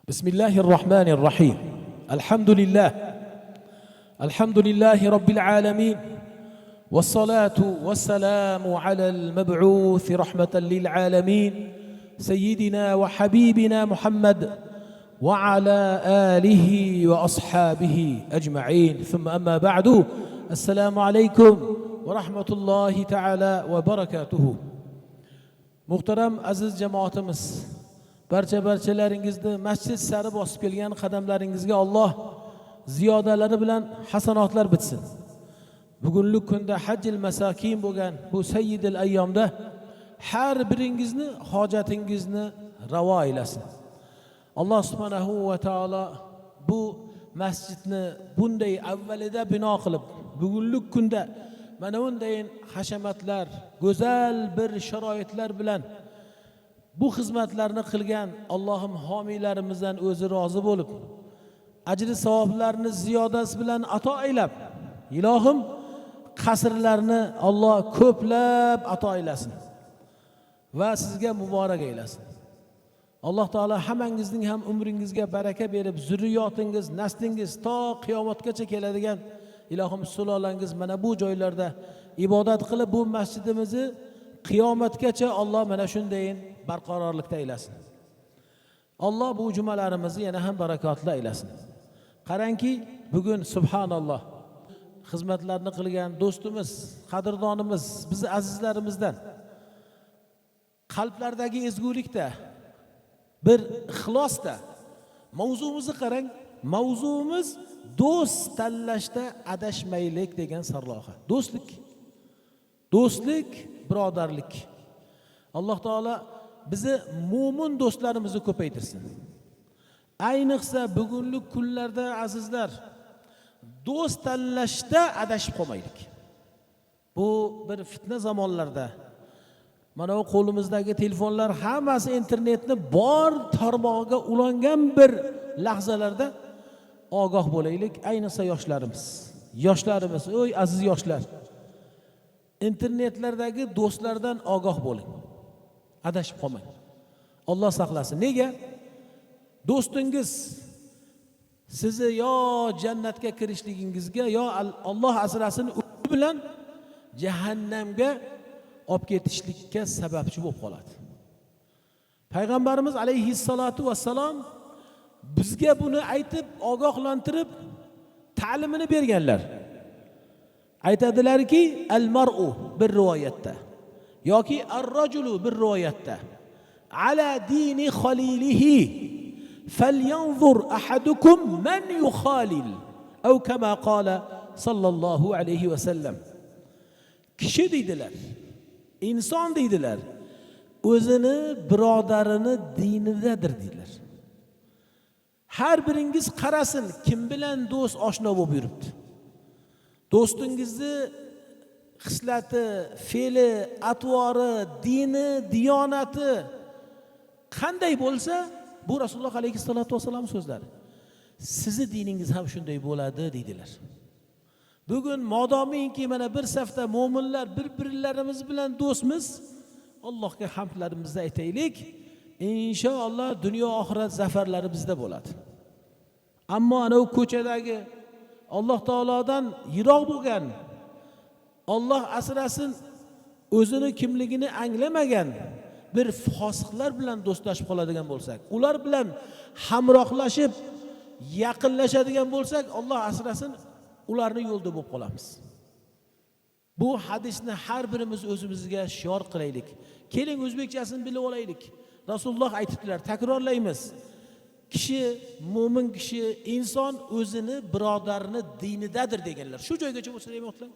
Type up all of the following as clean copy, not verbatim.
بسم الله الرحمن الرحيم. الحمد لله، الحمد لله رب العالمين، والصلاة والسلام على المبعوث رحمة للعالمين، سيدنا وحبيبنا محمد وعلى آله وأصحابه أجمعين، ثم أما بعد، السلام عليكم ورحمة الله تعالى وبركاته. Muhtaram aziz jamoatimiz, barcha barchalaringizni masjid sari bosib kelgan qadamlaringizga Alloh ziyodalari bilan hasanotlar bitsin. Bugungi kunda hajjil masakin bo'lgan bu sayyidil ayyomda har biringizni hojatingizni ravo aylasin. Alloh subhanahu va taolo bu masjidni bunday avvalida bino qilib, bugungi kunda mana bunday hashamatlar, go'zal bir sharoitlar bilan bu xizmatlarni qilgan Allohim homiylarimizdan o'zi rozi bo'lib, ajri savoblarni ziyodasi bilan ato aylab, ilohim qasrlarni Alloh ko'plab ato aylasin va sizga muborak aylasin. Alloh taolo hammangizning ham umringizga baraka berib, zurriyotingiz, naslingiz to qiyomatgacha keladigan ilohim sulolangiz mana bu joylarda ibodat qilib, bu masjidimizni qiyomatgacha Alloh mana shundayin barqarorlikda aylasin. Alloh bu jumalarimizni yana ham barakotli aylasin. Qarangki, bugun subhanalloh xizmatlarni qilgan do'stimiz, qadrdonimiz, bizni azizlarimizdan qalblardagi ezgulikda, bir ixlosda mavzumizni qarang, mavzumiz do'st tanlashda adashmaylik degan sarlavha. Do'stlik. Do'stlik, birodarlik. Alloh taolo bizni mo'min do'stlarimizni ko'paytirsin. Ayniqsa bugungi kunlarda, azizlar, do'st tanlashda adashib qolmaylik. Bu bir fitna zamonlarda mana bu qo'limizdagi telefonlar hammasi internetni bor tarmog'iga ulangan bir lahzalarda ogoh bo'laylik, ayniqsa yoshlarimiz. Yoshlarimiz, ey aziz yoshlar, internetlardagi do'stlardan ogoh bo'ling. Adashib qolmang. Alloh saqlasin. Nega? Do'stingiz sizni yo jannatga kirishligingizga, yo Alloh asrasin, o'zi bilan jahannamga olib ketishlikka sababchi bo'lib qoladi. Payg'ambarimiz alayhissalotu vassalom bizga buni aytib, ogohlantirib, ta'limini berganlar. Aytadilarki, al mar'u bir rivoyatda yoki ar-rajulu bir rivoyatda ala dini khalilihi falyanzur ahadukum man yukhalil aw kama qala sallallohu alayhi va sallam. Kishi deydilar, inson deydilar, o'zini birodarini dinidadir deydilar. Har biringiz qarasin, kim bilan do'st oshno bo'lib yuribdi. Do'stingizni xislati, fe'li, atvori, dini, diyonati qanday bo'lsa, bu Rasululloh alayhissalotu vassalom so'zlari. Sizni diningiz ham shunday bo'ladi deydilar. Bugun modomiki mana bir safda mo'minlar bir-birlarimiz bilan do'stmiz, Allohga hamdlarimizni aytaylik. Inshaalloh dunyo oxirat zafarlari bizda bo'ladi. Ammo ana u ko'chadagi Alloh taolodan yiroq bo'lgan, Alloh asrasin, o'zini kimligini anglamagan bir fosiqlar bilan do'stlashib qoladigan bo'lsak, ular bilan hamrohlashib yaqinlashadigan bo'lsak, Alloh asrasin, ularni yo'lda bo'lib qolamiz. Bu hadisni har birimiz o'zimizga shior qilaylik. Keling, o'zbekchasini bilib olaylik. Rasululloh aytibdilar, takrorlaymiz. Kishi, mo'min kishi, inson o'zini birodarini dinidadir deganlar. Shu joygacha bo'lsa ham yodlang.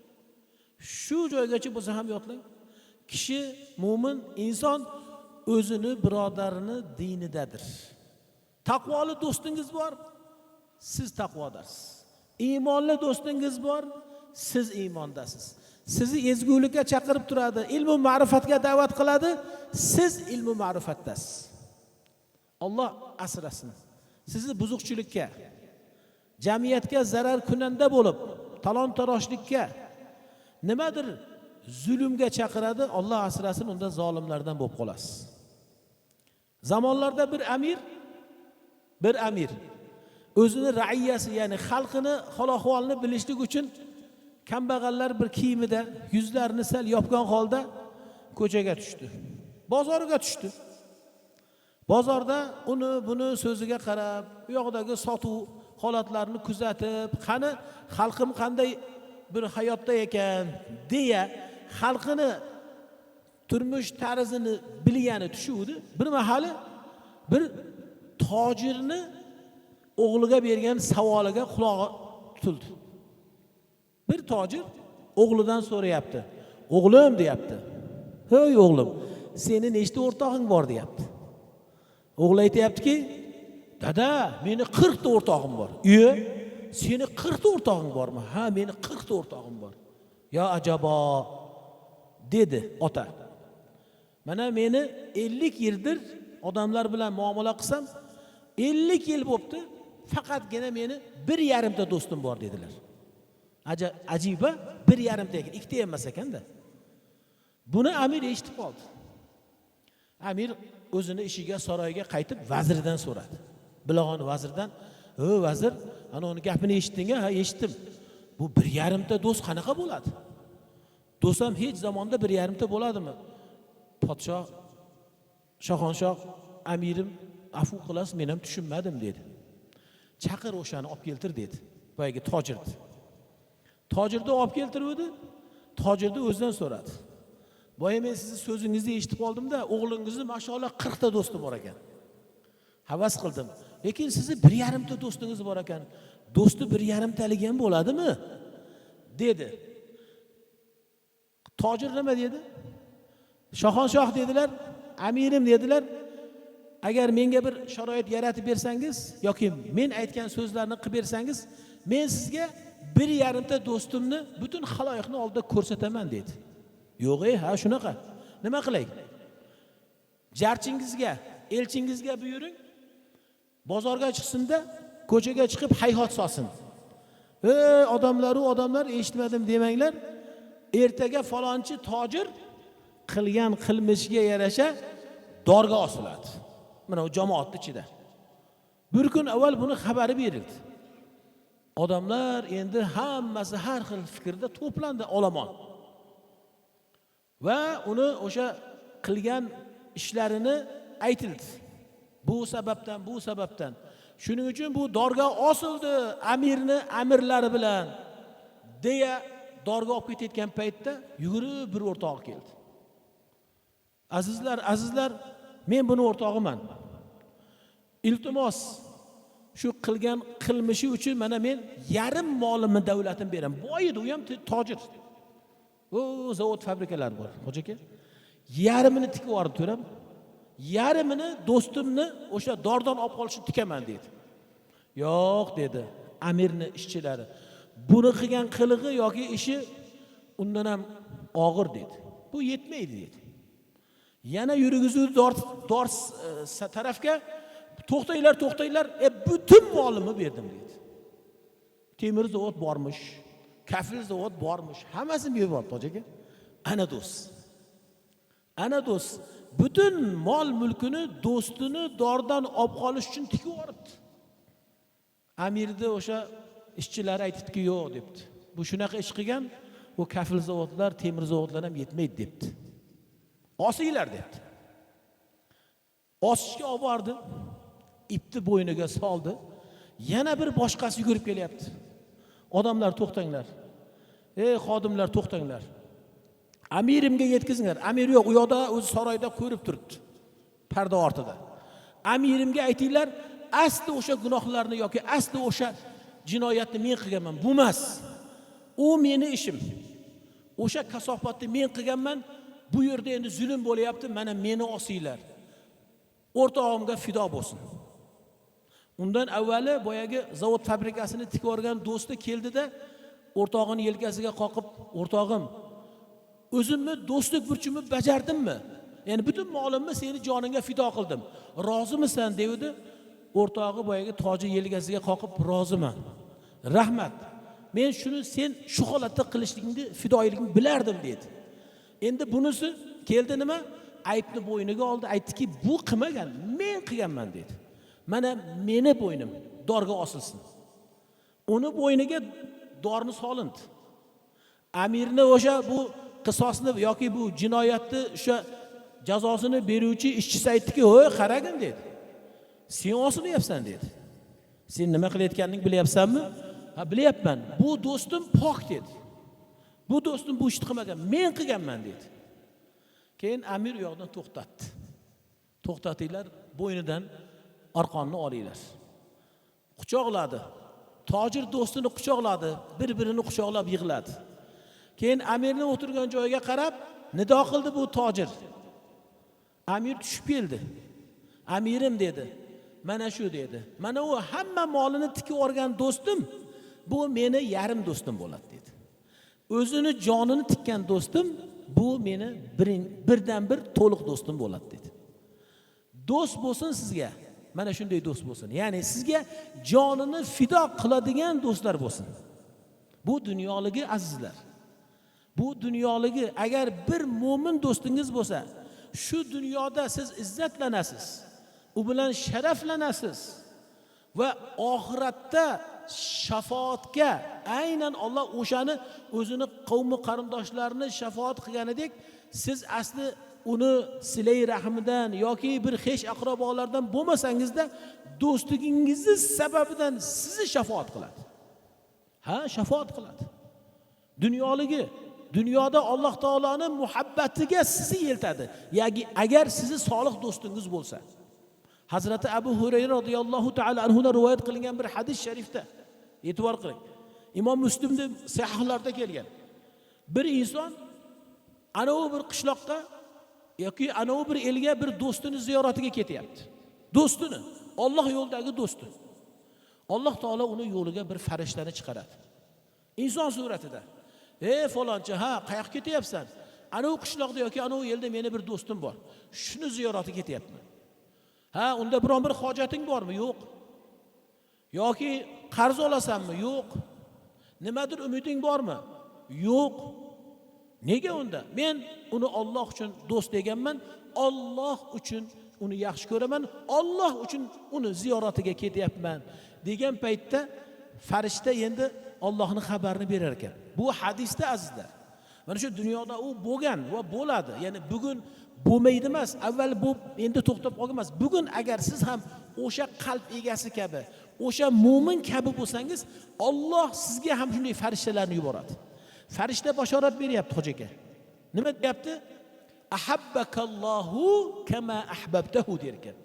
Shu joygacha bo'lsa ham yodlang. Kishi, mo'min inson o'zini birodarini dinidadir. Taqvoli do'stingiz bor, siz taqvodasiz. Iymonli do'stingiz bor, siz iymondasiz. Sizni ezgulikka chaqirib turadi, ilmu ma'rifatga da'vat qiladi, siz ilmu ma'rifatdasiz. Alloh asrasin. Sizni buzuqchilikka, jamiyatga zarar kunanda bo'lib, talon taroshlikka, nimadir zulmga chaqiradi, Alloh asrasin, unda zolimlardan bo'lib qolasiz. Zamonlarda bir amir Bir amir o'zini raiyasi, ya'ni xalqini hol ahvolini bilishlik uchun kambag'allar bir kiyimida, yuzlarini sal yopgan holda ko'chaga tushdi. Bozorga tushdi. Bozorda uni buni so'ziga qarab, u yoqdagi sotuv holatlarini kuzatib, qani xalqim qanday bir hayotda ekan deya xalqini turmush tarzini bilgani tushuvdi. Bir mahali bir tojirni o'g'liga bergan savoliga qulog'i tutildi. Bir tojir o'g'lidan so'rayapti. O'g'lim deyapti. Hey o'g'lim, seni nechta o'rtog'ing bor deyapti. O'g'li aytayaptiki, dada, meni 40 ta o'rtog'im bor. Iye, seni 40 ta o'rtog'ing bormi? Ha, meni 40 ta o'rtog'im bor. Yo ajabo, dedi ota. Mana meni 50 yildir odamlar bilan muomala qilsam, 50 yil bo'pti, faqatgina meni 1,5 ta do'stim bor dedilar. Ajiba, 1,5 ta ekan, ikkita emas ekanda. Buni amir eshitib qoldi. Amir o'zini ishiga, saroyga qaytib vazirdan so'radi. Bilag'on vazirdan, "O vazir, ana uni gapini eshitding-a? Ha, eshitdim. Bu 1,5 ta do'st qanaqa bo'ladi? Do'st ham hech zamonda 1,5 ta bo'ladimi?" Podshoh, shohonshoh, amirim, afu qilasiz, men ham tushunmadim dedi. Chaqir o'shani olib keltir dedi. Boyagi tojirni. Tojirni olib keltiruvdi. Tojirni o'zidan so'radi. Boya men sizni so'zingizni eshitib qoldimda, o'g'lingizni mashalloh 40 ta do'sti bor ekan. Havas qildim. Lekin sizni 1,5 ta do'stingiz bor ekan. Do'sti 1,5 taligi ham bo'ladimi? Dedi. Tojir nima dedi? Shohonshoh dedilar, amirim dedilar. Agar menga bir sharoit yaratib bersangiz yoki men aytgan so'zlarni qilib bersangiz, men sizga 1,5 ta do'stimni butun xaloyiqni oldida ko'rsataman dedi. Yo'q, ha, shunaqa. Nima qilay? Jarchingizga, elchingizga buyuring. Bozorga chiqsinda, ko'chaga chiqib hayhot solsin. Ey odamlar, u odamlar eshitmadim demanglar. Ertaga falonchi tojir qilgan qilmishiga yarasha dorga osiladi. Mana u jamoatning ichida. Bir kun avval buni xabari berildi. Odamlar endi hammasi har xil fikrda to'plandi olomon. Va uni o'sha qilgan ishlarini aytildi. Bu sababdan, bu sababdan. Shuning uchun bu dorga osildi amirni amirlari bilan deya dorga olib ketayotgan paytda yugurib bir o'rtog'i keldi. Azizlar, azizlar, men buni o'rtog'iman. Iltimos, shu qilgan qilmishi uchun mana men yarim molimni davlatim beraman. Boy edi, u ham tojir. U zavod fabrikalar bor, hoji aka. Yarmini tikib yubordi to'ram. Yarmini do'stimni o'sha dordan olib qolishni tikaman dedi. Yo'q dedi amirni ishchilari. Buni qilgan qilig'i yoki ishi undan ham og'ir dedi. Bu yetmaydi dedi. Yana yurgizuvdi dor tarafga, to'xtanglar, to'xtanglar, butun molimni berdim dedi. Temir zavod bormish, kafil zavod bormish, hammasini berib yubordi hoji aka. Ana do'st. Ana do'st butun mol mulkini do'stini dordan olib qolish uchun tikib yuboribdi. Amirni o'sha ishchilari aytibdiki, yo'q debdi. Bu shunaqa ish qilgan, bu kafil zavodlar, temir zavodlar ham yetmaydi debdi. Osinglar debdi. Osishga olib bordi. Ipni bo'yniga soldi. Yana bir boshqasi yugurib kelyapti. Odamlar to'xtanglar. Ey xodimlar to'xtanglar. Amirimga yetkazinglar. Amir yo'q, u yoqda o'zi saroyda ko'rib turibdi. Parda ortida. Amirimga aytinglar, asli o'sha gunohlarni yoki asli o'sha jinoyatni men qilganman. Bu emas. U meni ishim. O'sha kasofatni men qilganman. Bu yerda endi zulm bo'lyapti, mana meni osinglar. O'rtog'imga fido bo'lsin. Undan avvali boyagi zavod fabrikasini tikib yuborgan do'sti keldida o'rtog'ini yelkasiga qoqib, o'rtog'im, o'zimni do'stlik burchimni bajardimmi? Ya'ni butun molimni seni joningga fido qildim. Rozimisan devdi. O'rtog'i boyagi toji yelkasiga qoqib, roziman. Rahmat. Men shuni sen shu holatda qilishligingni, fidoyiligingni bilardim dedi. Endi bunisi keldi nima? Aybni bo'yniga oldi, aytdiki, bu qilmagan, men qilganman dedi. Mana meni bo'ynim dorga osilsin. Uni bo'yniga dorni solindi. Amirni o'sha bu qisosni yoki bu jinoyatni o'sha jazosini beruvchi ishchisi aytdiki, "Voy, qaragin" dedi. Sen osilyapsan dedi. Sen nima qilayotganingni bilyapsanmi? Ha, bilyapman. Bu do'stim pok dedi. Bu do'stim bu ishni qilmagan, men qilganman dedi. Keyin amir u yoqdan to'xtatdi. To'xtatinglar, bo'ynidan arqonni olinglar. Quchoqladi. Tojir do'stini quchoqladi, bir-birini quchoqlab yig'ladi. Keyin amirni o'tirgan joyiga qarab nido qildi bu tojir. Amir tushib keldi. Amirim dedi. Mana shu dedi. Mana u hamma molini tikib olgan do'stim, bu meni yarim do'stim bo'ladi dedi. O'zini jonini tikkan do'stim, bu meni birdan bir to'liq do'stim bo'ladi dedi. Do'st bo'lsin sizga. Mana shunday do'st bo'lsin. Ya'ni sizga jonini fido qiladigan do'stlar bo'lsin. Bu dunyoligi azizlar. Bu dunyoligi agar bir mo'min do'stingiz bo'lsa, shu dunyoda siz izzatlanasiz, u bilan sharaflanasiz va oxiratda shafoatga aynan Alloh o'shani o'zini qavmi qarindoshlarini shafoat qilganidek, siz asli uni silay rahmidan yoki bir xesh aqrabolardan bo'lmasangizda do'stligingizni sababidan sizni shafoat qiladi. Ha, shafoat qiladi. Dunyoligi, dunyoda Alloh taoloning muhabbatiga sizni yeltadi. Ya'ni agar sizni solih do'stingiz bo'lsa. Hazrati Abu Hurayra radhiyallohu ta'ala anhudan rivoyat qilingan bir hadis sharifda e'tibor qiling. Imom Muslimda sahihlarda kelgan. Bir inson anavi bir qishloqqa yoki anavi bir elga bir do'stini ziyoratiga ketyapti. Do'stini, Alloh yo'lidagi do'sti. Alloh taolo uni yo'liga bir farishtani chiqaradi. Inson suratida. Ey falonchi, ha, qayoqqa ketyapsan? Anavi qishloqda yoki anavi elda meni bir do'stim bor. Shuni ziyoratiga ketyapman. Ha, unda biron bir hojating bormi? Yo'q. Yoki qarz olasanmi? Yo'q. Nimadir umiding bormi? Yo'q. Nega unda? Men uni Alloh uchun do'st deganman, Alloh uchun uni yaxshi ko'raman, Alloh uchun uni ziyoratiga ketyapman degan paytda farishta endi Allohning xabarini berar ekan. Bu hadisda azizlar. Mana shu dunyoda u bo'lgan va bo'ladi. Ya'ni bugun bo'lmaydi emas, avval bu endi to'xtab qolgan emas. Bugun agar siz ham o'sha qalb egasi kabi, o'sha mo'min kabi bo'lsangiz, Alloh sizga ham shunday farishtalarni yuboradi. Farishta bashorat beryapti hoji aka. Nima deyapti? Ahabbakallohu kama ahbabtahu der ekan.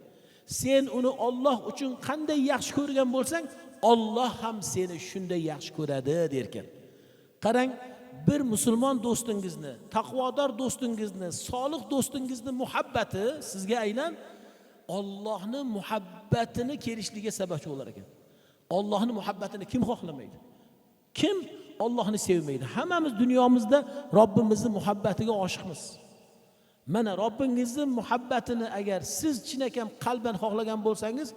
Sen uni Alloh uchun qanday yaxshi ko'rgan bo'lsang, Alloh ham seni shunday yaxshi ko'radi der ekan. Qarang, bir musulmon do'stingizni, taqvodor do'stingizni, solih do'stingizni muhabbati sizga aynan Allohning muhabbatini kelishligiga sababchi bo'lar ekan. Allohning muhabbatini kim xohlamaydi? Kim Allohni sevmaydi? Hammamiz dunyomizda Robbimizning muhabbatiga oshiqmiz. Mana Robbingizning muhabbatini agar siz chinakam qalban xohlagan bo'lsangiz,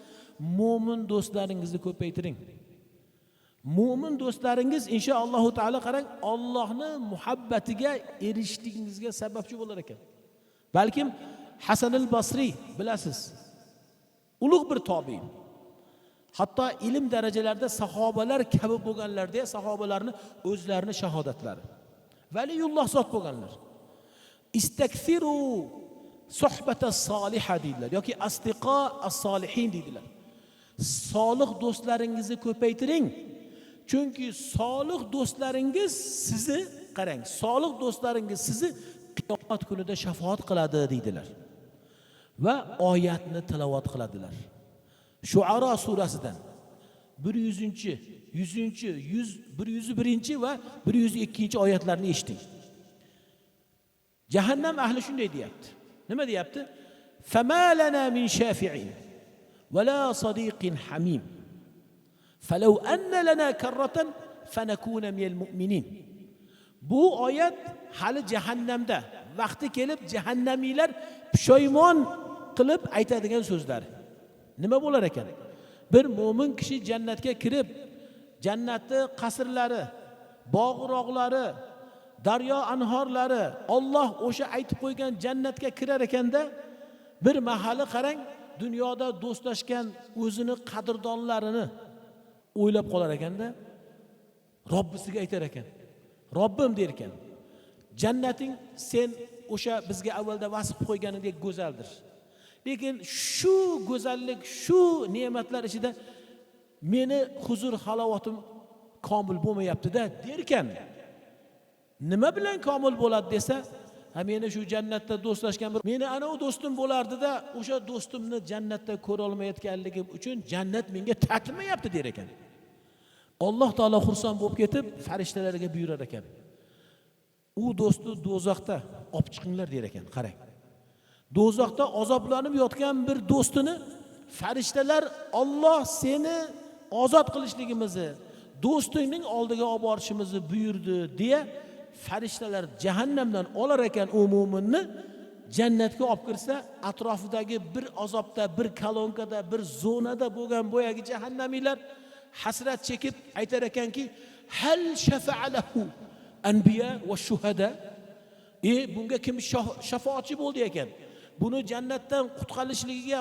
mo'min do'stlaringizni ko'paytiring. Mo'min do'stlaringiz inshaallohu taolo qarang, Allohning muhabbatiga erishishligingizga sababchi bo'lar ekan. Balkim Hasan al-Basriy bilasiz, ulug' bir tobiin. Hatto ilm darajalarida sahobalar kabi bo'lganlarda, sahobalarni o'zlarini shahodatlari. Valiyulloh zot bo'lganlar. Istakfiru suhbata soliha deydilar yoki asdiqo as-solihin deydilar. Solih do'stlaringizni ko'paytiring. Chunki solih do'stlaringiz sizni, qarang, solih do'stlaringiz sizni qiyomat kunida shafoat qiladi deydilar. Va oyatni tilovat qiladilar. Shu'aro surasidan 100-chi, 100-chi, 101-chi va 102-oyatlarni eshiting. Jahannam ahli shunday deyapti. Nima deyapti? Fama lana min shafi'in va la sadiqin hamim. Falau anna lana karratan fanakuna minal mu'minin. Bu oyat hali jahannamda vaqti kelib jahannamiylar pushaymon qilib aytadigan so'zlari. Nima bo'lar ekan? Bir mo'min kishi jannatga kirib, jannatni qasrlari, bog'-rog'lari, daryo anhorlari, Alloh o'sha aytib qo'ygan jannatga kirar ekanda, bir mahali qarang, dunyoda do'stlashgan o'zini qadrdonlarini o'ylab qolar ekanda, Robbisiga aytar ekan: Robbim der ekan, jannating sen o'sha bizga avvalda vasf qilib qo'yganingdek go'zaldir. Lekin shu go'zallik, shu ne'matlar ichida meni huzur halovatim komil bo'lmayapti-da der ekan. Nima bilan komil bo'ladi desa, ha meni shu jannatda do'stlashgan bir meni ana u do'stim bo'lardi-da, o'sha do'stimni jannatda ko'ra olmayotganligim uchun jannat menga tatimayapti der ekan. Alloh taolo xursand bo'lib ketib, farishtalarga buyurar ekan. U do'stni do'zaxda olib chiqinglar der ekan. Qarang. Do'zaxda azoblanib yotgan bir do'stini farishtalar Alloh seni ozod qilishligimizni, do'stingning oldiga olib borishimizni buyurdi deya farishtalar jahannamdan olar ekan u mo'minni, jannatga olib kirsa, atrofidagi bir azobda, bir kalonkada, bir zonada bo'lgan boyagi jahannamiylar hasrat chekib aytar ekanki, hal shafa'alahu anbiya va shuhada. Bunga kim shafoatchi bo'ldi ekan? Buni jannatdan qutqarishligiga,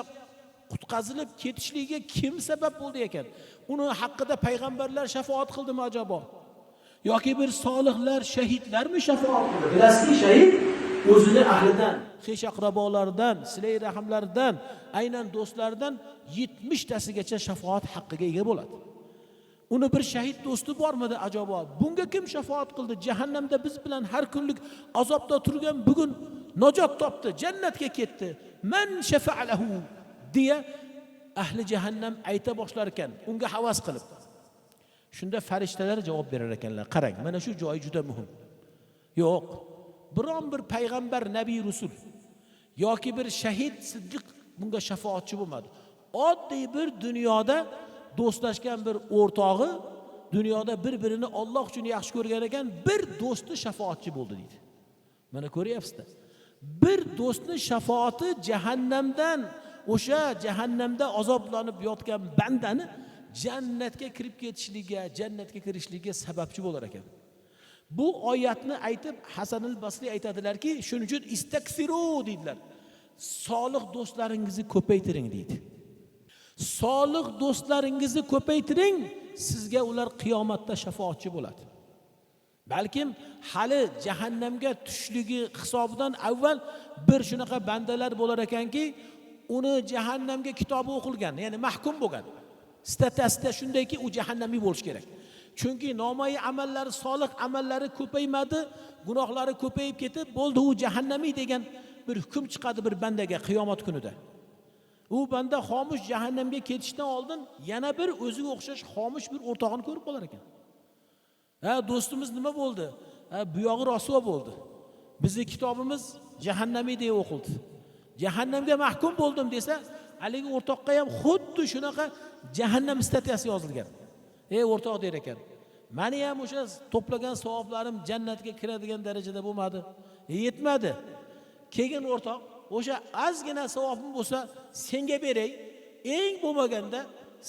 qutqazilib ketishligiga kim sabab bo'ldi ekan? Uni haqqida payg'ambarlar shafoat qildimi acaba? Yoki bir solihlar, shahidlarmi shafoat qildi? Bilasizki, shahid o'zini ahlidan, xesh aqrabolaridan, silai rahimlaridan, aynan do'stlaridan 70 tasigacha shafoat haqqiga ega bo'ladi. Uni bir shahid do'sti bormidi acaba? Bunga kim shafoat qildi? Jahannamda biz bilan har kunlik azobda turgan bugun najot topdi, jannatga ketdi. Man shafa'alahu deya ahli jahannam ayta boshlar ekan, unga havas qilib. Shunda farishtalar javob berar ekanlar. Qarang, mana shu joyi juda muhim. Yo'q, biron bir payg'ambar, nabiy, rusul yoki bir shahid, siddiq bunga shafoatchi bo'lmadi. Oddiy bir dunyoda do'stlashgan bir o'rtog'i, dunyoda bir-birini Alloh uchun yaxshi ko'rgan ekan, bir do'sti shafoatchi bo'ldi deydi. Mana ko'ryapsizlar. Bir do'stning shafoati jahannamdan, o'sha jahannamda azoblanib yotgan bandani jannatga kirib ketishligiga, jannatga kirishligiga sababchi bo'lar ekan. Bu oyatni aytib Hasan al-Basri aytadilarki, shuning uchun istaksiru deydilar. Solih do'stlaringizni ko'paytiring deydi. Solih do'stlaringizni ko'paytiring, sizga ular qiyomatda shafoatchi bo'ladi. Balkim hali jahannamga tushishligi hisobidan avval bir shunaqa bandalar bo'lar ekanki, uni jahannamga kitobi o'qilgan, ya'ni mahkum bo'lgan. Statusda shundayki, u jahannamiy bo'lish kerak. Chunki nomai amallari, solih amallari ko'paymadi, gunohlari ko'payib ketib, bo'ldi u jahannamiy degan bir hukm chiqadi bir bandaga qiyomat kunida. U banda xomush jahannamga ketishdan oldin yana bir o'ziga o'xshash xomush bir o'rtog'ini ko'rib qolar ekan. Ha, do'stimiz nima bo'ldi? Ha, bu yog'i rasvo bo'ldi. Bizning kitobimiz jahannamiy deb o'qildi. Jahannamga mahkum bo'ldim desa, haligi o'rtoqqa ham xuddi shunaqa jahannam statyasi yozilgan. Ey o'rtoq der ekan, meni ham o'sha to'plagan savoblarim jannatga kiradigan darajada bo'lmadi, yetmadi. Keyin o'rtoq, o'sha ozgina savobim bo'lsa senga beray, eng bo'lmaganda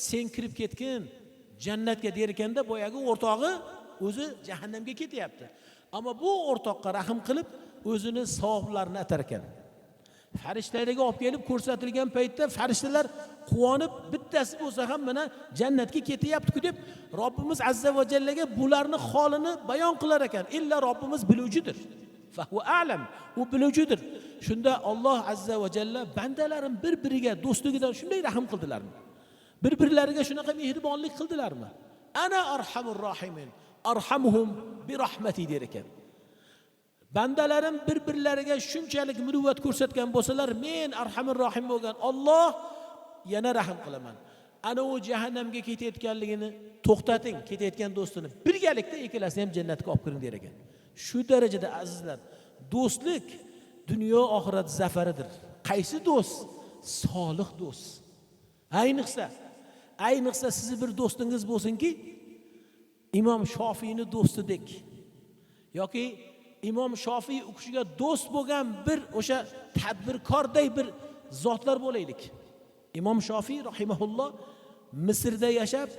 sen kirib ketgin jannatga der ekanda, boyagi o'rtog'i o'zi jahannamga ketyapti. Ammo bu o'rtoqqa rahm qilib o'zini savoblarini atar ekan. Farishtalarga olib kelib ko'rsatilgan paytda farishtalar quvonib, bittasi bo'lsa ham mana jannatga ketyapti-ku deb Robbimiz azza va jallaga bularni holini bayon qilar ekan. Illa Robbimiz biluvchidir. Fa huwa a'lam, u biluvchidir. Shunda Alloh azza va jalla bandalarim bir-biriga do'stligidan shunday rahm qildilarmi? Bir-birlariga shunaqa mehribonlik qildilarmi? Ana arhamur rohimin, arhamuhum bi rahmati der ekan. Bandalarim bir-birlariga shunchalik muruvvat ko'rsatgan bo'lsalar, men arhamur rohim bo'lgan Alloh yana rahm qilaman. Ana u jahannamga ketayotganligini to'xtating, ketayotgan do'stini birgalikda ikkalasini ham jannatga olib kiring der ekan. Shu darajada azizlar, do'stlik dunyo oxirat zafaridir. Qaysi do'st? Solih do'st. Ayniqsa sizni bir do'stingiz bo'lsinki, Imom Shofiyning do'stidek yoki Imom Shofiy u kishiga do'st bo'lgan bir o'sha tadbirkorday bir zotlar bo'laylik. Imom Shofiy rahimahulloh Misrda yashab,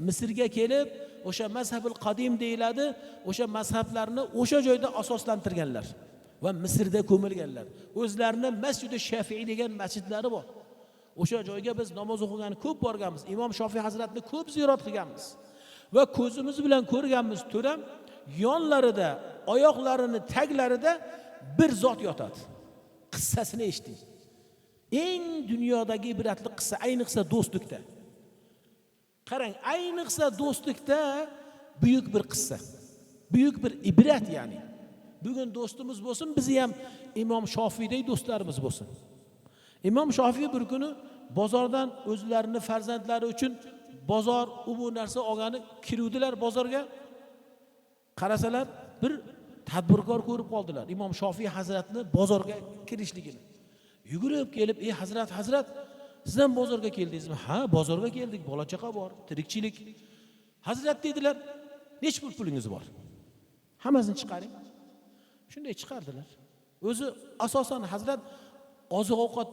Misrga kelib, o'sha mazhabul qadim deyiladi, o'sha mazhablarni o'sha joyda asoslantirganlar va Misrda ko'milganlar. O'zlarini Masjidi Shafiiy degan masjidlari bor. O'sha joyga biz namoz o'qigani ko'p borganmiz. Imom Shofiy hazratni ko'p ziyorat qilganmiz. Va ko'zimiz bilan ko'rganmiz, to'ram yonlarida, oyoqlarini taglarida bir zot yotadi. Qissasini eshiting. Eng dunyodagi ibratli qissa, ayniqsa do'stlikda. Qarang, ayniqsa do'stlikda buyuk bir qissa. Buyuk bir ibrat ya'ni. Bugun do'stimiz bo'lsin, bizi ham Imom Shofiyday do'stlarimiz bo'lsin. Imom Shofiy bir kuni bozordan o'zlarini farzandlari uchun bozor u bu narsa olgani kiruvdilar bozorga. Qarasalar bir tadbirkor ko'rib qoldilar Imom Shofiy hazratni bozorga kirishligini. Yugurib kelib, "Ey hazrat, hazrat, siz ham bozorga keldingizmi?" "Ha, bozorga keldik, bola chaqa bor, tirikchilik." "Hazrat," dedilar, "necha pul pulingiz bor? Hammasini chiqaring." Shunday chiqardilar. O'zi asosan hazrat oziq-ovqat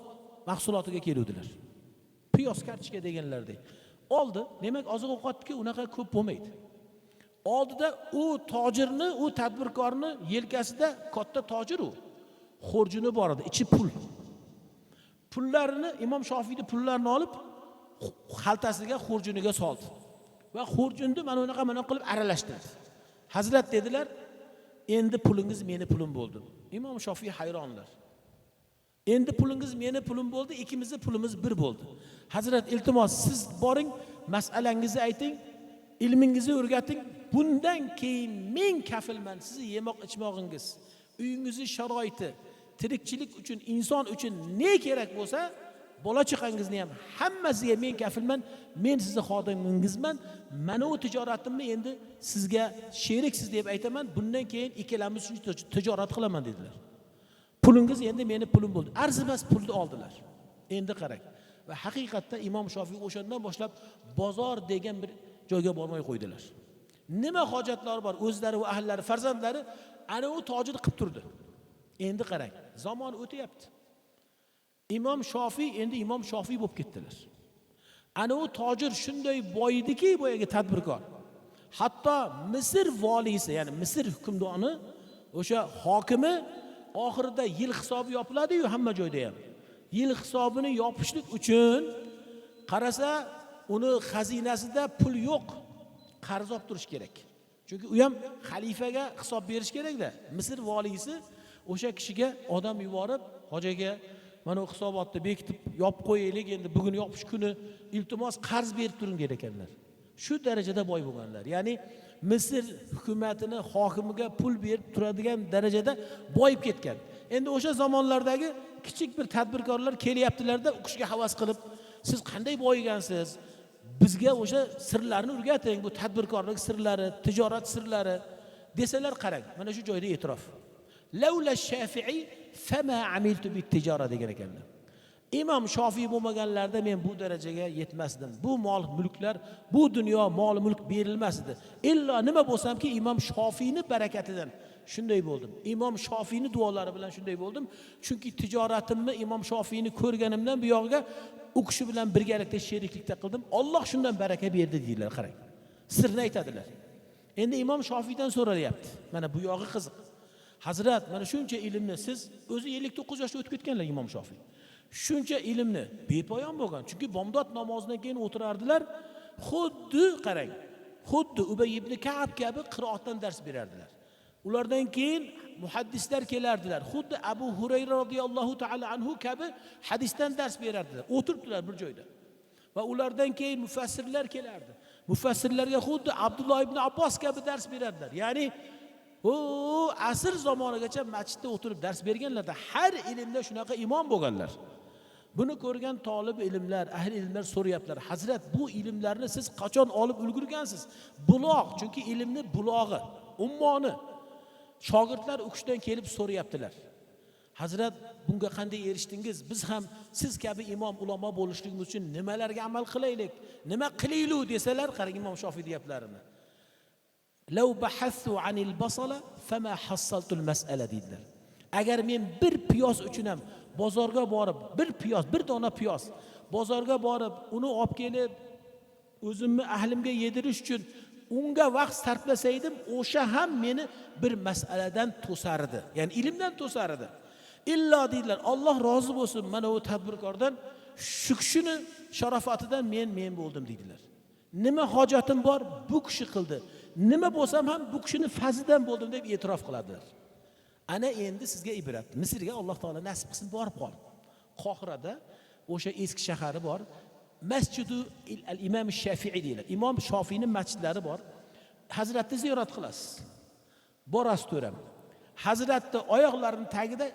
mahsulotiga keluvdilar. Piyoz, kartoshka deganlardek. Oldi, demak oziq-ovqatga unaqa ko'p bo'lmaydi. Oldida u tojirni, u tadbirkorni yelkasida katta tojir u. Xurjuni bor edi, ichi pul. Pullarini Imom Shofiyni pullarini olib xaltasiga, xurjuniga soldi. Va xurjunni mana unaqa mana qilib aralashtirdi. Hazrat dedilar, "Endi pulingiz meni pulim bo'ldi." Imom Shofiy hayronlar. Endi pulingiz meni pulim bo'ldi, ikimizning pulimiz bir bo'ldi. Hazrat, iltimos, siz boring, mas'alangizni ayting, ilmingizni o'rgating. Bundan keyin men kafilman, sizni yemoq ichmog'ingiz, uyingizni sharoiti, tirikchilik uchun, inson uchun ne kerak bo'lsa, bola chaqangizni ham hammasiga men kafilman, men sizni xodimingizman. Mana u tijoratimni endi sizga sheriksiz deb aytaman. Bundan keyin ikkalamiz shuncha tijorat qilaman dedilar. Pulingiz endi meni pulim bo'ldi. Arzimas pulni oldilar. Endi qarang. Va haqiqatda Imom Shofiy o'shandan boshlab bozor degan bir joyga bormay qo'ydilar. Nima hojatlari bor, o'zlari va ahllari, farzandlari ana u tojir qilib turdi. Endi qarang, zamon o'tyapti. Imom Shofiy endi Imom Shofiy bo'lib ketdilar. Ana u tojir shunday boyidiki, boyagi tadbirkor. Hatto Misr voliysi, ya'ni Misr hukmdoni, o'sha hokimi oxirida yil hisobi yopiladi-yu hamma joyda ham. Yil hisobini yopishlik uchun qarasa, uni xazinasida pul yo'q. Qarz olib turish kerak. Chunki u ham xalifaga hisob berish kerakda. Misr voliysi o'sha kishiga odam yuborib, "Hojaga, mana bu hisobotni bekitib yopib qo'yaylik, endi bugun yopish kuni, iltimos qarz berib turing" der ekanlar. Shu darajada boy bo'lganlar. Ya'ni Misr hukumatini hokimiga pul berib turadigan darajada boyib ketgan. Endi o'sha zamonlardagi kichik bir tadbirkorlar kelyaptilarda, u kishiga havas qilib, "Siz qanday boyigansiz? Bizga o'sha sirlarni o'rgating, bu tadbirkorlik sirlari, tijorat sirlari" desalar, qarang, mana shu joyda e'tirof. Lavla Shafi'i fama amiltu bit tijara degan ekanlar. Imom Shofiy bo'lmaganlarida men bu darajaga yetmasdim. Bu mol mulklar, bu dunyo mol mulk berilmas edi. Illo nima bo'lsamki, Imom Shofiyni barakatidan shunday bo'ldim. Imom Shofiyni duolari bilan shunday bo'ldim. Chunki tijoratimni Imom Shofiyni ko'rganimdan bu yog'iga u kishi bilan birgalikda sheriklikda qildim. Alloh shundan baraka berdi deydilar, qarang. Sirni aytadilar. Endi Imom Shofiydan so'ralyapti. Mana bu yog'i qiziq. Hazrat, mana shuncha ilmni siz o'zi 59 yoshda o'tib ketganlar Imom Shofiy. Shuncha ilmni bepoyon bo'lgan. Chunki bomdod namozidan keyin o'tirardilar. Xuddi qarang, xuddi Ubay ibn Ka'b kabi qiroatdan dars berardilar. Ulardan keyin muhaddislar kelardilar. Xuddi Abu Hurayra radhiyallohu ta'ala anhu kabi hadisdan dars berardilar. O'tiribdilar bir joyda. Va ulardan keyin mufassirlar kelardi. Mufassirlarga xuddi Abdulloh ibn Abbos kabi dars berardilar. Ya'ni u asr zamonigacha masjidda o'tirib dars berganlarda har ilmda shunaqa imom bo'lganlar. Buni ko'rgan tolib ilmlar, ahli ilmlar so'rayaptilar. Hazrat, bu ilmlarni siz qachon olib ulgurgansiz? Buloq, chunki ilmni bulog'i, ummoni. Shogirdlar u kishidan kelib so'rayaptilar. Hazrat, bunga qanday erishdingiz? Biz ham siz kabi imom ulamo bo'lishligimiz uchun nimalarga amal qilaylik? Nima qilaylik desalar, qarang Imom Shofiy gaplarini. Law bahathu anil basala fama hassaltul mas'ala dedilar. Agar men bir piyoz uchun ham bozorga borib, bir piyoz, bir dona piyoz bozorga borib, uni olib kelib o'zimni ahlimga yedirish uchun unga vaqt sarflasaydim, o'sha ham meni bir masaladan to'sar edi. Ya'ni ilmdan to'sar edi. Illo deydilar, Alloh rozi bo'lsin mana u tadbirkordan shu kishini sharofatidan men bo'ldim deydilar. Nima hojatim bor, bu kishi qildi. Nima bo'lsam ham bu kishini fazlidan bo'ldim deb e'tirof qiladilar. Ana endi sizga ibrat. Misrga Alloh taolo nasib qilsin, borib qoling. Qohirada o'sha eski shahari bor. Masjidu al-Imom Shafiiy deyiladi. Imom Shofiyning masjidlari bor. Hazratni ziyorat qilasiz. Borasiz to'ram. Hazratni oyoqlarining tagida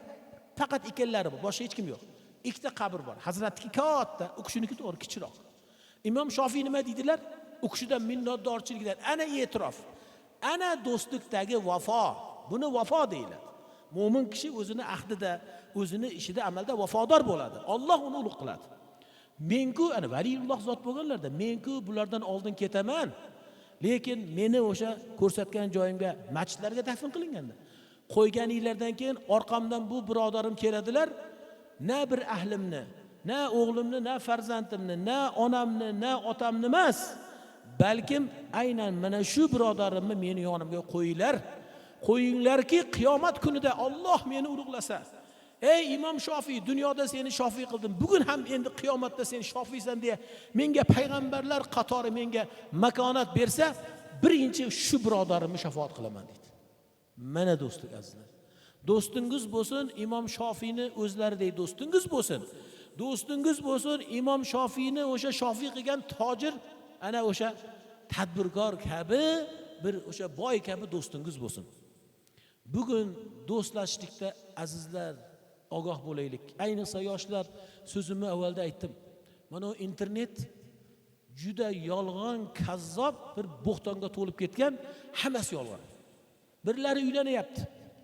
faqat ikkalari bor, boshqa hech kim yo'q. Ikkita qabr bor. Hazratniki katta, u kishiniki to'g'ri kichikroq. Imom Shofiy nima deydilar? U kishidan minnatdorchilikdan ana e'tirof. Ana do'stlikdagi vafo. Buni vafo deyiladi. Mo'min kishi o'zini ahdida, o'zini ishida amalda vafodor bo'ladi. Alloh uni ulug' qiladi. Menku ana valiyulloh zot bo'lganlarda, menku bulardan oldin ketaman. Lekin meni o'sha ko'rsatgan joyimga, masjidlarga dafn qilinganda, qo'yganinglardan keyin orqamdan bu birodarim keladilar, na bir ahlimni, na o'g'limni, na farzandimni, na onamni, na otamni emas, balkim aynan mana shu birodarimni meni yonimga qo'yinglar. Qo'yinglarki, qiyomat kunida Alloh meni ulug'lasa, ey Imom Shofiy, dunyoda seni Shofiy qildim, bugun ham endi qiyomatda sen Shofiysan deya menga payg'ambarlar qatori menga makonat bersa, birinchi shu birodarimni shafoat qilaman deydi. Mana do'stlik azizlar. Do'stingiz bo'lsin Imom Shofiyni o'zlaridek do'stingiz bo'lsin. Do'stingiz bo'lsin Imom Shofiyni o'sha Shofiy qilgan tojir, ana o'sha tadbirkor kabi, bir o'sha boy kabi do'stingiz bo'lsin. Bugun do'stlashlikda azizlar ogoh bo'laylik. Ayniqsa yoshlar, so'zimni avvalda aytdim. Mana u internet juda yolg'on, kazzob bir bo'xtonga to'lib ketgan, hammasi yolg'on. Birlari uylanyapti,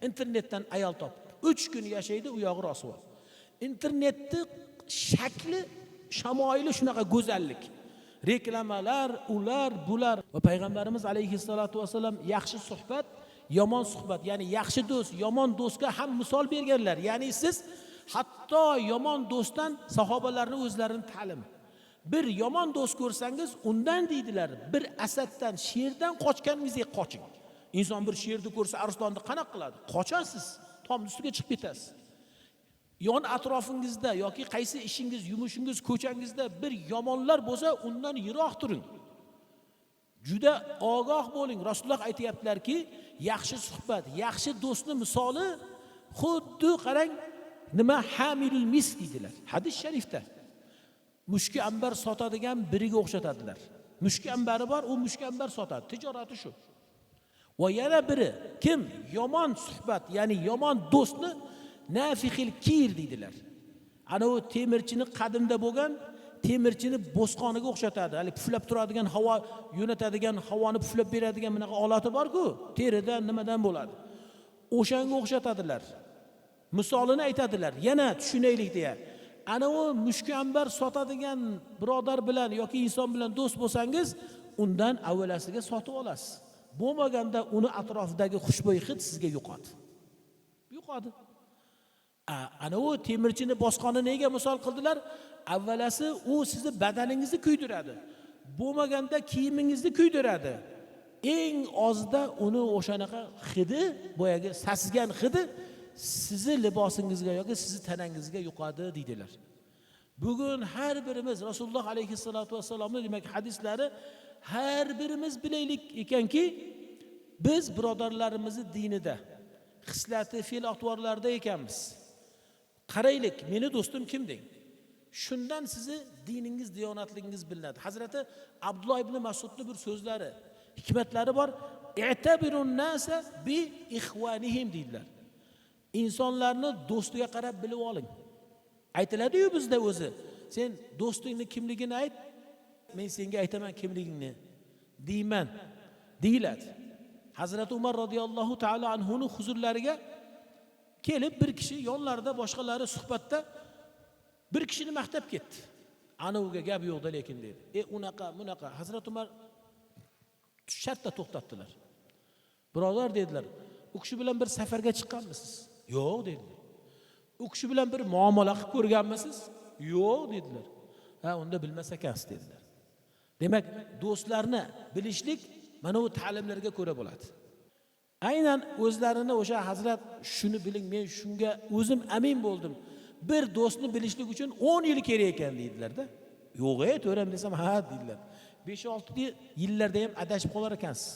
internetdan ayol topib. 3 kun yashaydi, u yog'i rosvo. Internetni shakli, shamoili shunaqa go'zallik. Reklamalar, ular, bular va payg'ambarimiz alayhissalatu vasallam yaxshi suhbat, yomon suhbat, ya'ni yaxshi do'st, yomon do'stga ham misol berganlar. Ya'ni siz hatto yomon do'stdan sahobalarning o'zlarini ta'lim. Bir yomon do'st ko'rsangiz, undan deydilar, bir asaddan, sherdan qochganingizdek qoching. Inson bir sherni ko'rsa, arslonni qanaqa qiladi? Qochasiz, tom ustiga chiqib ketasiz. Yon atrofingizda yoki qaysi ishingiz, yumushingiz, ko'changizda bir yomonlar bo'lsa, undan yiroq turing. Juda ogoh bo'ling. Rasululloh aytayaptilarki, yaxshi suhbat, yaxshi do'stning misoli xuddi qarang, nima hamilul mis deydilar. Hadis sharifda. Mushki ambar sotadigan biriga o'xshatadilar. Mushki ambari bor, u mushki ambar sotadi. Tijorati shu. Va yana biri kim yomon suhbat, ya'ni yomon do'stni nafihil kir deydilar. Ana u temirchini qadimda bo'lgan temirchini bo'sqoniga o'xshatadi. Hali puflab turadigan havo yo'natadigan, havoni puflab beradigan bunaqa olati bor-ku, teridan nimadan bo'ladi. O'shanga o'xshatadilar. Misolini aytadilar. Yana tushunaylik deya. Ana u mushku ambar sotadigan birodar bilan yoki inson bilan do'st bo'lsangiz, undan avvalasiga sotib olasiz. Bo'lmaganda uni atrofidagi xushbo'y hid sizga yo'qadi. Yo'qadi. Ana u temirchini bosqoni nega misol qildilar? Avvalasi u sizni badaningizni kuydiradi. Bo'lmaganda kiyimingizni kuydiradi. Eng ozda uni o'shanaqa hidi, boyagi sasigan hidi sizni libosingizga yoki sizni tanangizga yuqadi deydilar. Bugun har birimiz Rasululloh alayhissalatu vassalomning demak hadislari har birimiz bilaylik ekanki, biz birodarlarimizni dinida, xislati, fe'l atvorlarida ekanmiz. Qaraylik, meni do'stim kim deng. Shundan sizni diningiz, diyonatligingiz bilinadi. Hazrati Abdulloh ibn Mas'udning bir so'zlari, hikmatlari bor. I'tabirun nasa bi ikhwanihim deydilar. Insonlarni do'stiga qarab bilib oling. Aytiladi-yu bizda o'zi. Sen do'stingni kimligini ayt, men senga aytaman kimligingni deyman deyiladi. Hazrati Umar radhiyallohu ta'ala anhu ning huzurlariga kelib bir kishi yonlarida boshqalari suhbatda bir kishini maqtab ketdi. Ana uga gap yo'qda lekin dedi. Unaqa, bunaqa. Hazrati Umar shartta to'xtatdilar. Birodar dedilar, u kishi bilan bir safarga chiqqanmisiz? Yo'q dedilar. U kishi bilan bir muomala qilib ko'rganmisiz? Yo'q dedilar. Ha, unda bilmas ekansiz dedilar. Demak, do'stlarni bilishlik mana bu ta'limlarga ko'ra bo'ladi. Aynan o'zlarini o'sha hazrat shuni biling, men shunga o'zim amin bo'ldim. Bir do'stni bilishlik uchun 10 yil kerak ekan deydilarda. Yo'q, ey, to'g'rimi desam, ha deydilar. 5-6 yillarda ham adashib qolar ekansiz.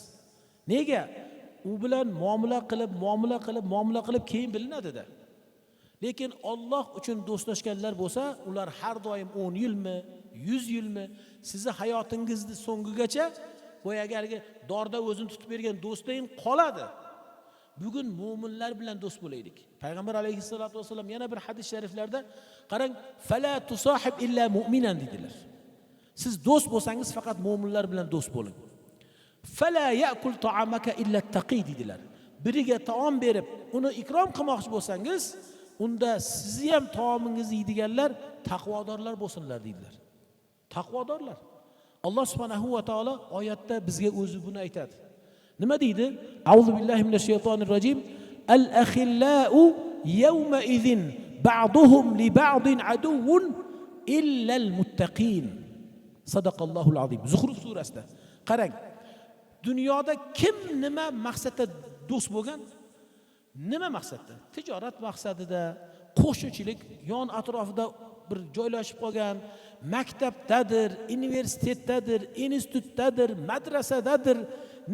Nega? U bilan muomala qilib, muomala qilib, muomala qilib keyin bilinadi-da. Lekin Alloh uchun do'stlashganlar bo'lsa, ular har doim 10 yilmi, 100 yilmi, sizni hayotingizni so'ngigacha boyagi haligi dorda o'zini tutib bergan do'sting qoladi. Bugun mo'minlar bilan do'st bo'laylik. Payg'ambar alayhissalatu vassalam yana bir hadis shariflarda qarang, fala tusahib illa mu'minan dedilar. Siz do'st bo'lsangiz faqat mo'minlar bilan do'st bo'ling. Fala ya'kul ta'amaka illa taqi dedilar. Biriga taom berib, uni ikrom qilmoqchi bo'lsangiz, unda sizni ham taomingizni yeydiganlar taqvodorlar bo'lsinlar dedilar. Taqvodorlar. Alloh subhanahu va taolo oyatda bizga o'zi buni aytadi. Nima deydi? A'udhu billahi minash shaytonir rojim. Al akhillau yawma idhin ba'duhum li ba'din aduwwun illa al muttaqin. Sadaqallohul azim. Zuhruf surasida. Qarang. Dunyoda kim nima maqsadda do'st bo'lgan? Nima maqsadda? Tijorat maqsadida, qo'shnichilik yon atrofida bir joylashib qolgan, maktabdadir, universitetdadir, institutdadir, madrasadadir,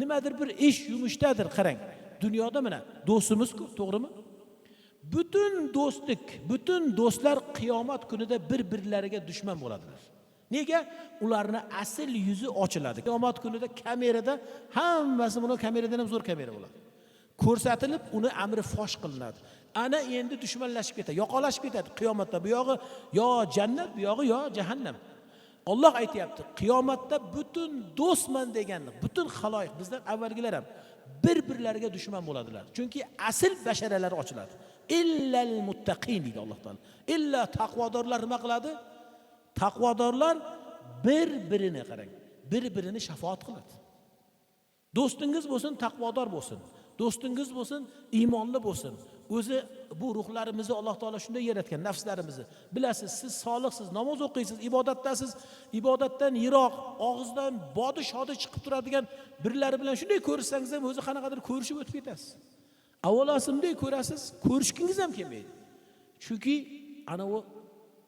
nimadir bir ish yumushdadir. Qarang, dunyoda mana do'stimiz ko'p, to'g'rimi? Butun do'stlik, butun do'stlar qiyomat kunida bir-birlariga dushman bo'ladilar. Nega? Ularni asl yuzi ochiladi. Qiyomat kunida kamerada hammasi, buni kameradan ham zo'r kamera bo'ladi. Ko'rsatilib, uni amri fosh qilinadi. Ana endi dushmanlashib ketadi, yoqalashib ketadi qiyomatda. Bu yog'i yo jannat, bu yog'i yo jahannam. Alloh aytayapti, qiyomatda butun do'stman degan butun xaloyiq, bizdan avvalgilar ham bir-birlariga dushman bo'ladilar. Chunki asl basharalar ochiladi. Illal muttaqin deydi Alloh taolo. Illa taqvodorlar nima qiladi? Taqvodorlar bir-birini qarang, bir-birini shafoat qiladi. Do'stingiz bo'lsin, taqvodor bo'lsin. Do'stingiz bo'lsin, iymonli bo'lsin. O'zi bu ruhlarimizni Alloh taolo shunday yaratgan, nafslarimizni. Bilasiz, siz solihsiz, namoz o'qiysiz, ibodatdasiz, ibodatdan yiroq, og'izdan bodi shodi chiqib turadigan birlari bilan shunday ko'rishsangiz ham o'zi qanaqadir ko'rishib o'tib ketasiz. Avvalosi bunday ko'rasiz, ko'rishgingiz ham kelmaydi. Chunki ana u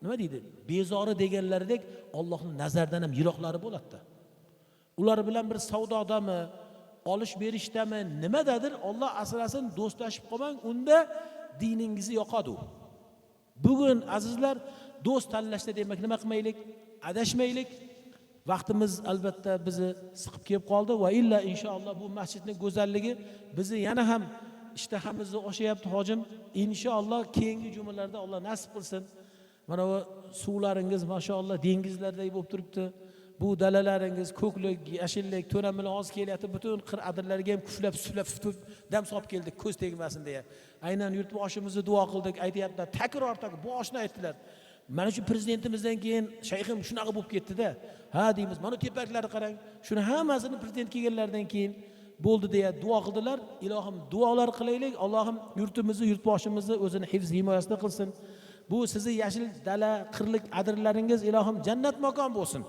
nima deydi? Bezori deganlaridek Allohning nazaridan ham yiroqlari bo'ladi-da. Ular bilan bir savdodami, olish berishdami, nimadadir Alloh asrasin, do'stlashib qolmang, unda diningizni yoqadi u. Bugun azizlar, do'st tanlashda demak nima qilmaylik? Adashmaylik. Vaqtimiz albatta bizni siqib kelib qoldi va illa inshaalloh bu masjidning go'zalligi bizni yana ham ishtahamizni oshyapti hojim. Inshaalloh keyingi jumalarda Alloh nasib qilsin. Mana bu suvlaringiz mashalloh dengizlarday bo'lib turibdi. Bu dalalaringiz ko'klik, yashillik, to'ram bilan hozir kelyapti. Butun qir adirlarga ham kuflab, suflab, tutib dam solib keldik, ko'z tegmasin deya. Aynan yurtboshimizni duo qildik, aytyaptilar, takror boshini aytdilar. Mana shu prezidentimizdan keyin shayxim shunaqa bo'lib ketdi-da. Ha deymiz, mana tepaliklarni qarang. Shuni hammasini prezident kelganlaridan keyin bo'ldi deya duo qildilar. Ilohim duolar qilaylik. Allohim yurtimizni, yurtboshimizni o'zini hifz himoyasida qilsin. Bu sizni yashil dala, qirlik adirlaringiz ilohim jannat makon bo'lsin.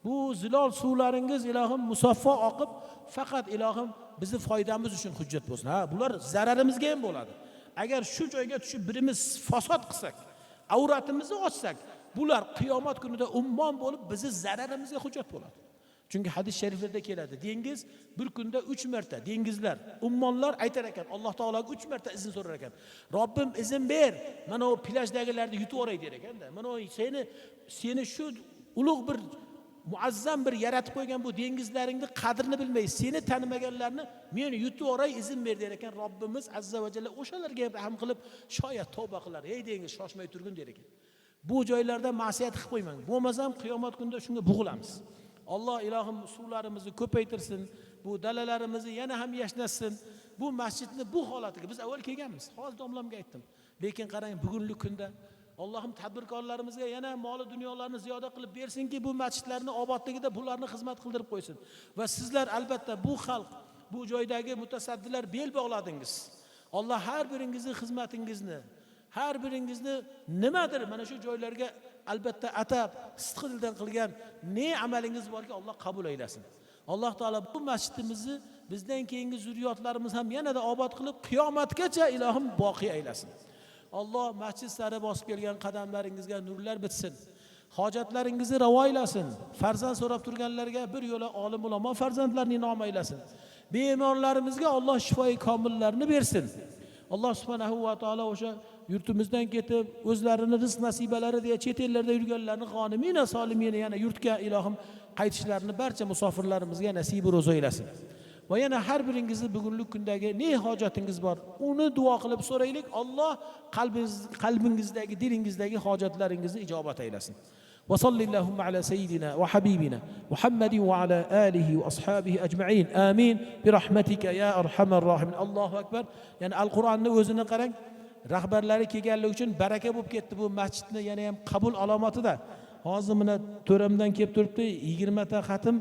Bu zilol suvlaringiz ilohim musaffo oqib, faqat ilohim bizni foydamiz uchun hujjat bo'lsin. Ha, bular zararimizga ham bo'ladi. Agar shu joyga tushib birimiz fasod qilsak, avratimizni ochsak, bular qiyomat kunida ummon bo'lib bizni zararimizga hujjat bo'ladi. Chunki hadis shariflarda keladi, dengiz bir kunda 3 marta dengizlar, ummonlar aytar ekan, Alloh taologa 3 marta izn so'rar ekan. Robbim izn ber, mana u plyajdagilarni yutib yuboray der ekanda. Mana u seni shu ulug' bir muazzam bir yaratib qo'ygan bu dengizlaringni qadrini bilmay, seni tanimaganlarni men yutib yuboray, izn ber der ekan. Robbimiz azza va jalla o'shalarga ham rahm qilib, shoyat tavba qilar. Ey dengiz, shoshmay turgin der ekan. Bu joylarda ma'siyat qilib qo'ymang. Bo'lmasam qiyomat kunida shunga bo'g'ilamiz. Alloh ilohim suvlarimizni ko'paytirsin, bu dalalarimizni yana ham yashnatsin. Bu masjidni bu holatiga biz avval kelganmiz. Hozir domlamga aytdim. Lekin qarang, bugungi kunda Allohim tadbirkorlarimizga yana moli dunyolarni ziyoda qilib bersinki, bu masjidlarni obodligida bularni xizmat qildirib qo'ysin. Va sizlar albatta bu xalq, bu joydagi mutasaddilar bel bog'ladingiz. Alloh har biringizni xizmatingizni, har biringizni nimadir mana shu joylarga albatta atab, sidqi dildan qilgan ne amalingiz borki, Alloh qabul aylasin. Alloh taolo bu masjidimizni bizdan keyingi zurriyotlarimiz ham yanada obod qilib, qiyomatgacha ilohim boqiy aylasin. Alloh masjid sari bosib kelgan qadamlaringizga nurlar bitsin. Hojatlaringizni ravo aylasin. Farzand so'rab turganlarga bir yo'la olim ulamo farzandlarni inom aylasin. Bemorlarimizga Alloh shifoi komillarni bersin. Alloh subhanahu va taolo o'sha yurtimizdan ketib, o'zlarini rizq nasibalari deya chet ellarda yurganlarni g'onimina solimina yana yurtga ilohim qaytishlarini barcha musofirlarimizga nasibi ro'za aylasin. Va yana har biringizni bugungi kundagi ne hojatingiz bor, uni duo qilib so'raylik. Alloh qalbingizdagi, dilingizdagi hojatlaringizni ijobat aylasin. Va sallallohu ala sayyidina va habibina Muhammadin va ala alihi va ashabihi ajma'in. Amin. Bi rahmatika ya arhamar rohimin. Allohu akbar. Ya'ni Al-Qur'onni o'zini qarang. Rahbarlari kelganligi uchun baraka bo'lib ketdi bu masjidni yana ham qabul alomatida. Hozir mana to'ramdan kelib turibdi 20 ta xatm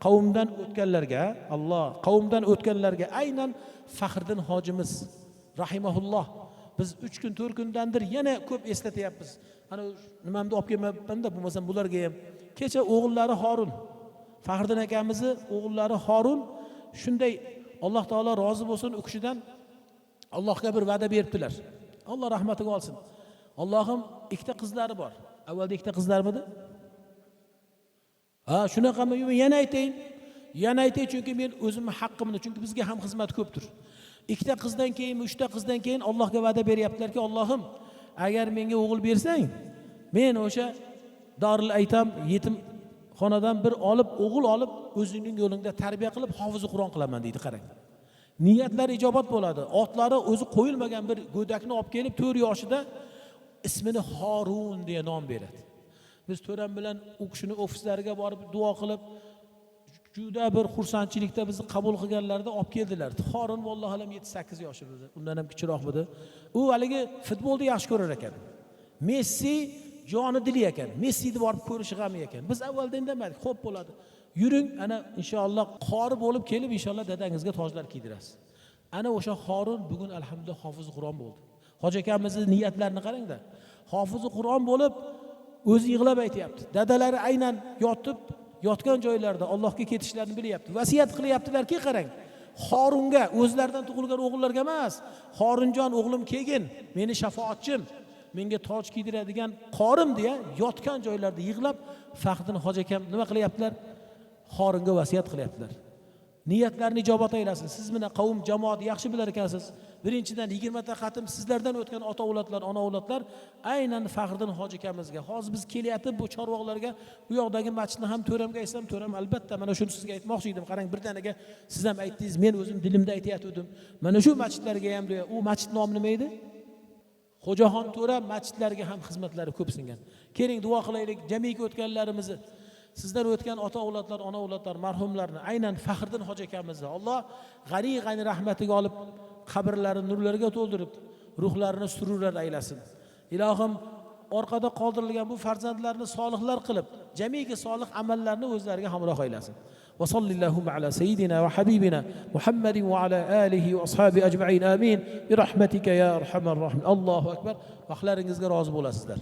qavmdan o'tganlarga, Alloh qavmdan o'tganlarga aynan Faxriddin hojimiz rahimahulloh. Biz 3 kun 4 kundandir yana ko'p eslatyapmiz. Ana nimamni olib kelmayapman-da, bo'lmasam bularga ham. Kecha o'g'illari Horun, Faxriddin akamizni o'g'illari Horun shunday Alloh taolo rozi bo'lsin u kishidan Allohga bir va'da beribdilar. Alloh rahmatiga olsin. Allohim ikkita qizlari bor. Avvalda ikkita qizlarmidi? Ha, shunaqami? Yana aytayin. Yana aytay, chunki men o'zimni haqqimni, chunki bizga ham xizmat ko'pdir. Ikkita qizdan keyin, uchta qizdan keyin Allohga va'da beryaptilarki, Allohim, agar menga o'g'il bersang, men o'sha Doril Aytam yetim xonadan bir olib, o'g'il olib, o'zingning yo'lingda tarbiya qilib, hofizi Qur'on qilaman deydi, qarang. Niyatlari ijobat bo'ladi. Otlari o'zi qo'yilmagan bir go'dakni olib kelib 4 yoshida ismini Horun deya nom beradi. Biz to'ram bilan u kishini ofislariga borib duo qilib, juda bir xursandchilikda bizni qabul qilganlarida olib keldilar. Horun vallohu alam 7-8 yoshida, undan ham kichikroq edi. U haligi futbolni yaxshi ko'rar ekan. Messi joni dili ekan. Messini borib ko'rishi g'ami ekan. Biz avvalda indamadik, xo'p bo'ladi. Yuring, ana inshaalloh qori bo'lib kelib inshaalloh dadangizga tojlar kiydirasiz. Ana o'sha Horun bugun alhamdulillah hofiz Qur'on bo'ldi. Hoji akamizning niyatlarini qarangda. Hofizi Qur'on bo'lib o'zi yig'lab aytyapti. Dadalari aynan yotib, yotgan joylarida Allohga ketishlarini bilyapti. Vasiyat qilyaptilarki, qarang, Horunga, o'zlaridan tug'ilgan o'g'illarga emas, Horunjon o'g'lim kelgin, meni shafoatchim, menga toj kiydiradigan qorim deya yotgan joylarida yig'lab Faxriddin hoji akam nima qilyaptilar? Horunga vasiyat qilyaptilar. Niyatlarini ijobat aylasin. Siz mana qavm jamoat yaxshi bilar ekansiz. Birinchidan 20 ta xatm sizlardan o'tgan ota avlodlar, ona avlodlar aynan Faxriddin hoji akamizga. Hozir biz kelyapti bu chorvoqlarga, bu yoqdagi masjidni ham to'ramga aytsam, to'ram albatta mana shuni sizga aytmoqchi edim. Qarang, birdaniga siz ham aytdingiz, men o'zim dilimda aytayotgandim. Mana shu masjidlarga ham deya, u masjid nomi nima edi? Xo'jaxon to'ra masjidlarga ham xizmatlari ko'p singan. Keling duo qilaylik jamiki o'tganlarimizni, sizlar o'tgan ota avlodlar, ona avlodlar, marhumlarni, aynan Faxriddin hoji akamizni Alloh g'ani rahmatiga olib, qabrlarini nurlarga to'ldirib, ruhlarini sururlar aylasin. Ilohim orqada qoldirilgan bu farzandlarni solihlar qilib, jamiki solih amallarni o'zlariga hamroh aylasin. Va sallallohu ala sayyidina va habibina Muhammadin va ala alihi va ashabi ajma'in. Amin. Bi rahmatika ya arhamar rohimin. Allohu akbar. Vaqtlaringizga rozi bo'lasizlar.